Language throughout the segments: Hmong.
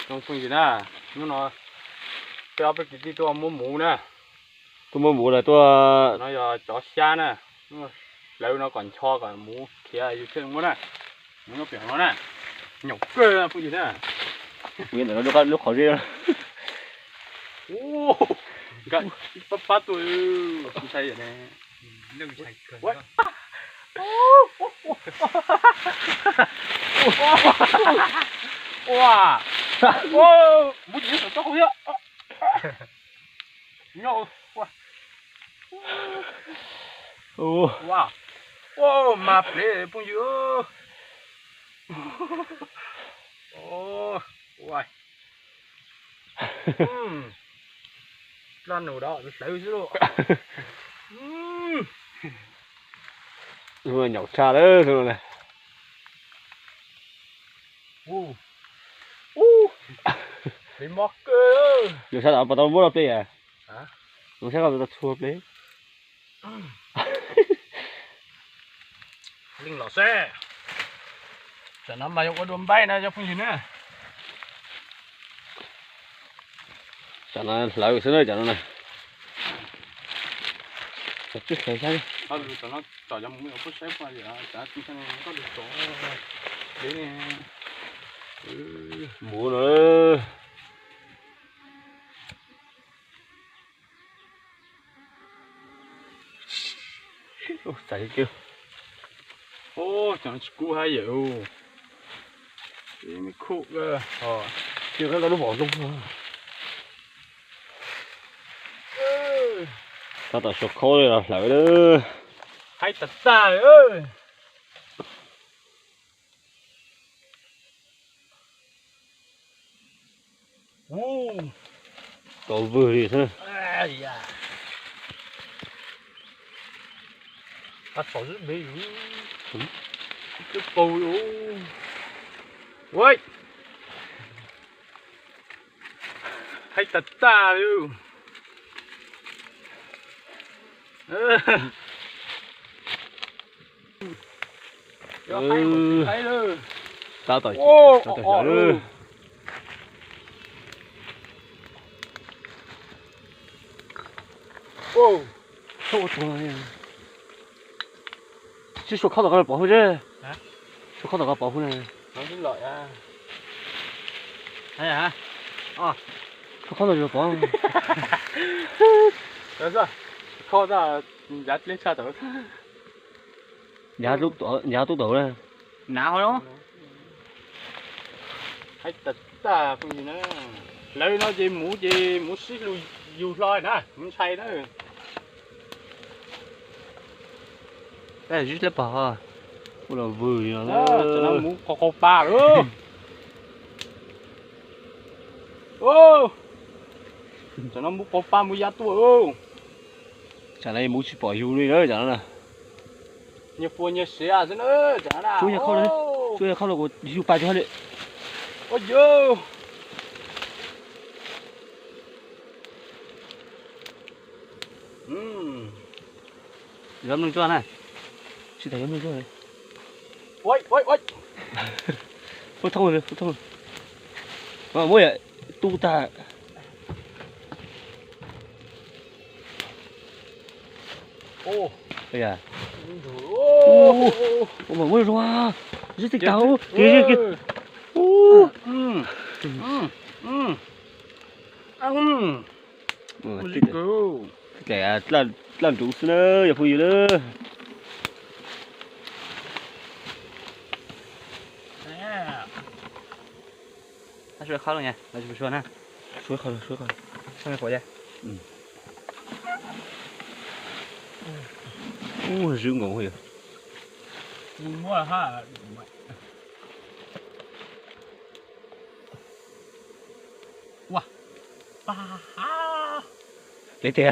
Zoo phooj ywg na, hnub no peb ob peb kwv tij tuaj muab muv na. Tuaj muab muv los tuaj. No yog cov xyab na, hlawv no kom ncho kom muv khiav yus thiaj muab na. Muv nyob pem no na, nyaum kawg phooj ywg na. Lub qhov zeb. Nkag ib pab pab tuaj, ntshai yam ne. Ua, muv tsis nyob saum tsob qau thiab. Nyob, ua, ua, mas plev phooj ywg. Ua, dlab nus da hlawv xwb lauj. Nyaum tshaj lawm xwb no. Nws sab tom puas tau muab dua pliag? Nws sab tom tau txhua pliag. Leej los seb. Tsam no mas yog ua dua npaij na cov phooj ywg na. Tsam no hlawv xwb na tsam no na. Tsam twb hlawv xyab. Muv no. Txais kiag. Cov no tsis kub hab yawm. Khuj, cia lub vos zoo. Tab tom suav khaub los hlawv lawm. Haib tag tag. Tau vwg li xwb. Haib tag tag li. Tab tom, tab tom xyov lawm. Sib suav khob tom ko pov hwj, suav khob tom ko pov hwj na. Suav khob tom pov. Nyav tub tau na. Nav ho. Haib tag tag phooj ywg na. Hlawv no ces muv ces muv sib lug yug hlo na, muv ntshai na. Zib dlab pog, ua los vwg li no. Tam no muv qaug qaug pa lawm. Tam no muv qaug pa muv ya tuaj. Tam no muv tsis pom yug li na tam no na. Nyias puas nyias siav xwb na tam no na. Tsuav yog khob los kuv yug pa tsis hab li. Ua yog. Yuav mloog tsuaj na. Tsis tas yuav mloog tsuaj. Ua thoob, ua thoob. Muab yam tu tag. Muab zoo, zib teg tag, kiag kiag. Dlaj ntsuv xwb na yog phooj ywg na. Suav khob los, suav khob, suav khob. Ub, zwb nkaus yog. Ua, pa ha. Lev tes.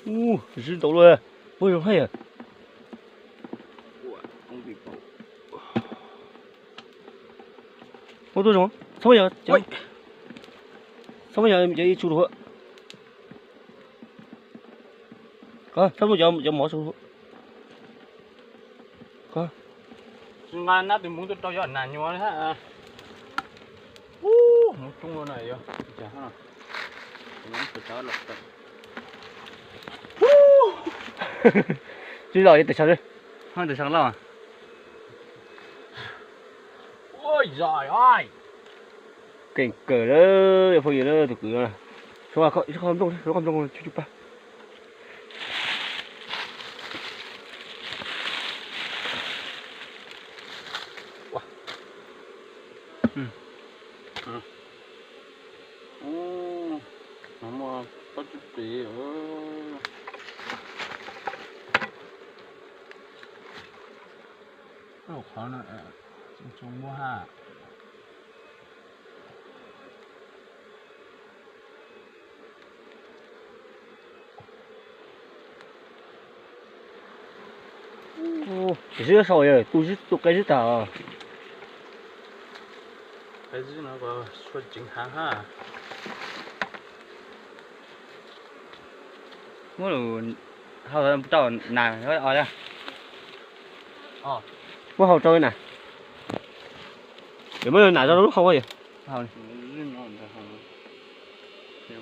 Ub, zwb ntau luaj. Ua zoo hab yawm. Ua tuaj zoo, txhob yog, txhob yog cov ib tsu lug. Txhob muab cov mov tsu lug. Tsis nqa nab tus hmuv tuaj rau yog nas nyuam thiab. Ub, hmuv coob no na yog. Tsis los yog tes sau, tes sau loj. Keej kawg lawm phooj ywg, tus kwv no. Suav qhov nplooj, suav qhov nplooj tsuj tsuj pag. Muaj plaub tsib plis. Qhov no tsis muaj haj. Tus zib sau yog tus zib, tus qe zib tag. Qe zib no suav ceev heev haj. Muab lus hau rau nas os. Muab hau rau na. Muab nas rau lub hau.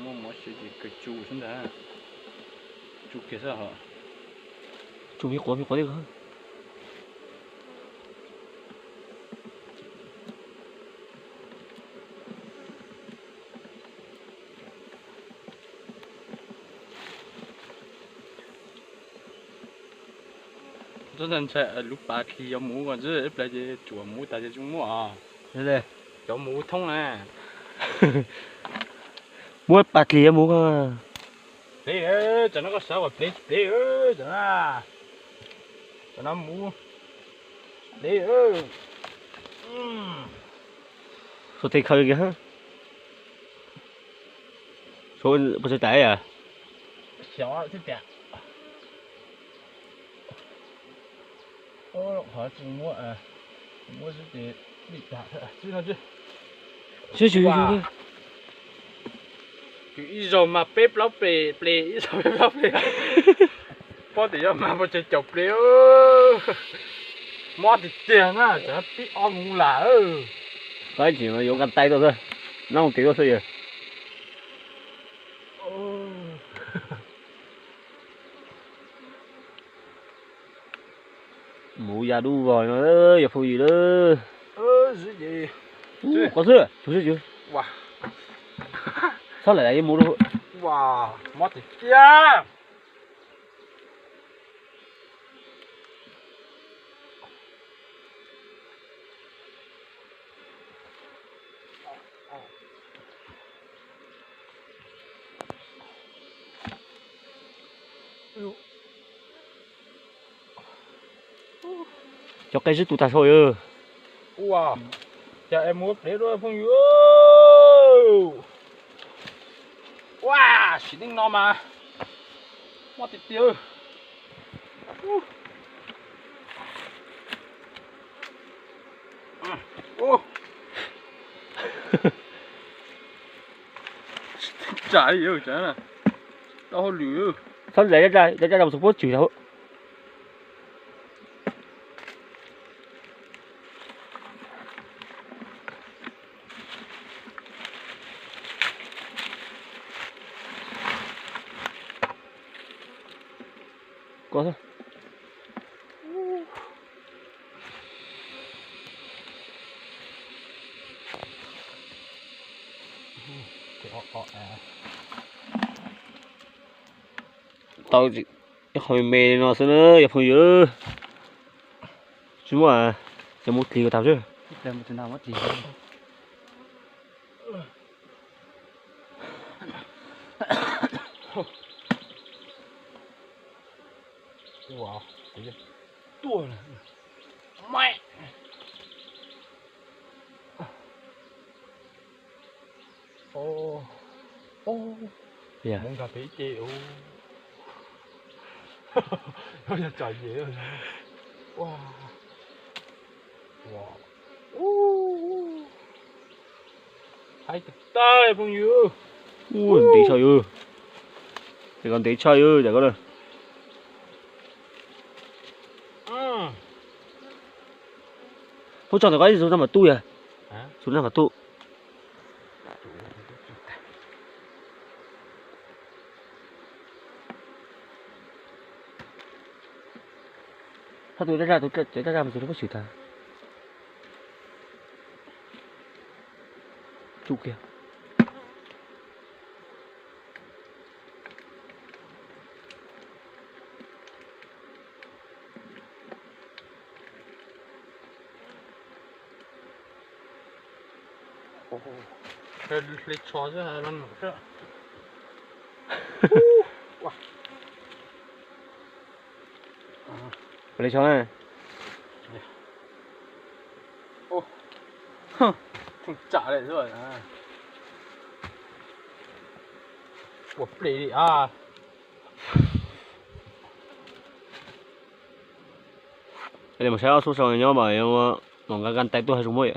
Muaj mov siav ces kawg tsu xwb ntag. Tsu kiag xwb hos. Tsu me quav me quav thiab. Ntshai lub pas dlis yuav muv ko xwb, ib pliag ces tsuam muv tas ces tsis muaj os. Cov muv thoob na. Muab pas dlis yuav muv ko. Plev, tam no koj xav kom plev tsis plev, tam no, tam no muv plev. Suav tes khaws kiag. Suav puas tsis tas yom? Xyov thiab tiag. Qhov tsis muab, muab xwb ces lim tas. Sib tsw, ib zaug mas peb plaub ples, ib zaug peb plaub ples. Pob tias yog mas puas tsawg caum ples. Mob tiag tiag na, tseem pib ob mus lam. Tab sis yuav nqa tais tuaj xwb, nqa tais tuaj xwb yog. Muv ya dub vog no yog phooj ywg lawm. Qhov xwb, tsuas xwb. Txhob lam yuav muv rau. Mob tiag tiag. Cov qe zib tu tag sau yog. Ua, cas es muab plev dua phooj ywg. Ua, sim neej no mas mob tiag tiag. Tsam, tau hauj lwm. Txhob ntxeev, cov caj dab txog puab tswm tau. Tau ib qho me me no xwb na yog phooj ywg. Tsis muaj, ces mus dlis kom tag xwb. Mus nkag pem ib ce. Yog tsam yem. Haib tag tag phooj ywg. Ua ntev tshaj yus. Ces koj ntev tshaj yus, ces koj na. Muab tso ntawm ko ib, tus no mam tu yog. Tus no mam tu. Txhob tu daj daj, tus cov daj daj mas tus no pab swm tag. Tsuj kiag. Hle tsho xwb los num xwb. Hle tsho na. Tsam li xwb. Ua plig li a. Mus saib ob tug sau nyob mas mus nqa nqaij tais tuaj haj zoo muab.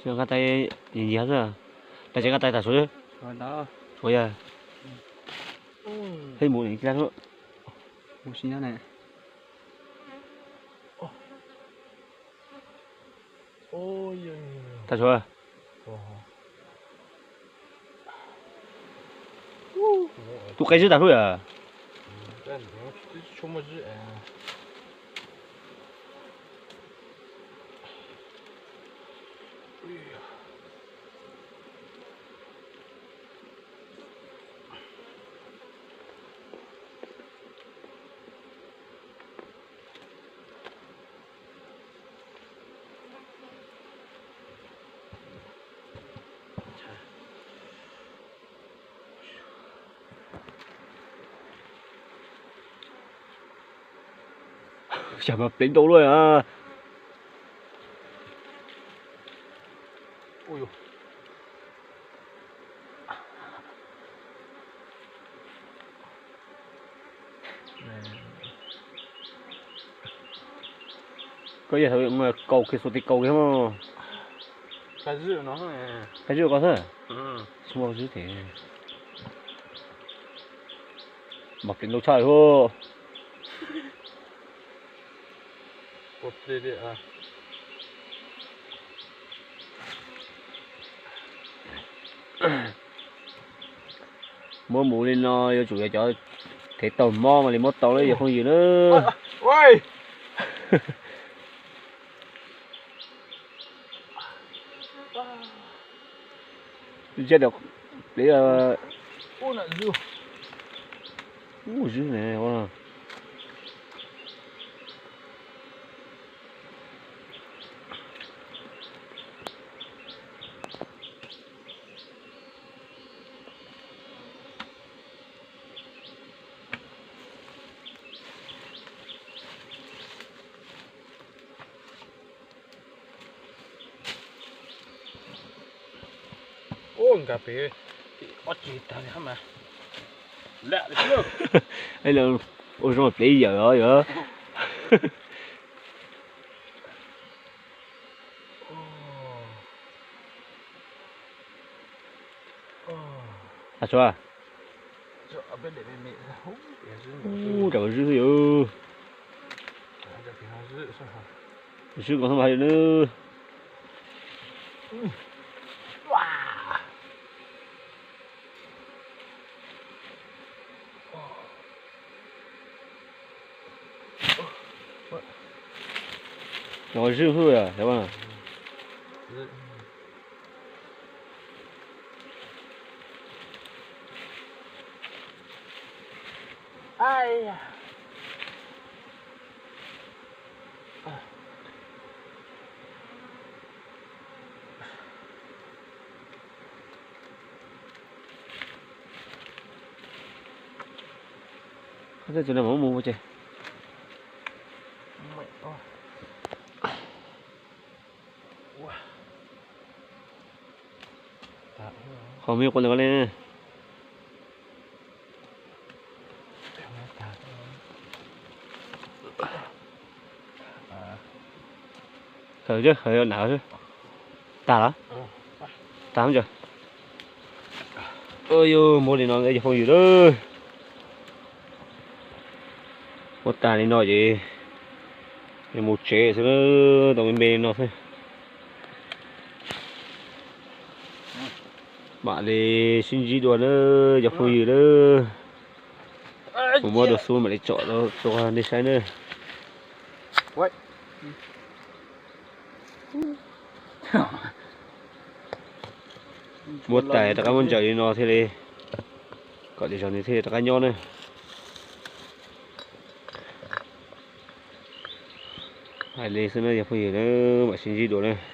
Nqaij tais nyias nyias xwb, tas tsev nqaij tais tas suav. Ua yog, hej mus nim cia lub. Tas suav. Tus qe zwb tas hlub yom. Xyov mas plev ntau luaj a. Koj yog thaum kaus kiag xuas tes kaus kiag mog. Qab zwj koj xwb. Tsis muaj zwj thiab. Mas plev ntau tshaj li. Muab mus li no yuav tsum yog cov thev taug mob mas li muab tau li yog phooj ywg na. Ub, zwb ne. Ua nkag pem ob ceg tag li hab mas. Ua zoo plev yawm os yog. Ua, ram zwb xwb yom. Zwb nkaus xwb mas li na. Cov zwb xwb. Tus no mus mus ces. Qhov me quas ntawm ko li. Khaws, khaws na. Tag los? Tag. Yog muab li no yog phooj ywg lawm. Muab tag li no ces mus tsev xwb na, tau me me li no xwb. Mam li sib ntsib dua na cov phooj ywg na. Mus muab dua xub mam li tsom rau nej saib na. Muab tas rov qab muab ntsaws li no thiaj li, kom li zog nws thiaj li rov qab nyob na. Hais li xwb na cov phooj ywg na, mam sib ntsib dua na.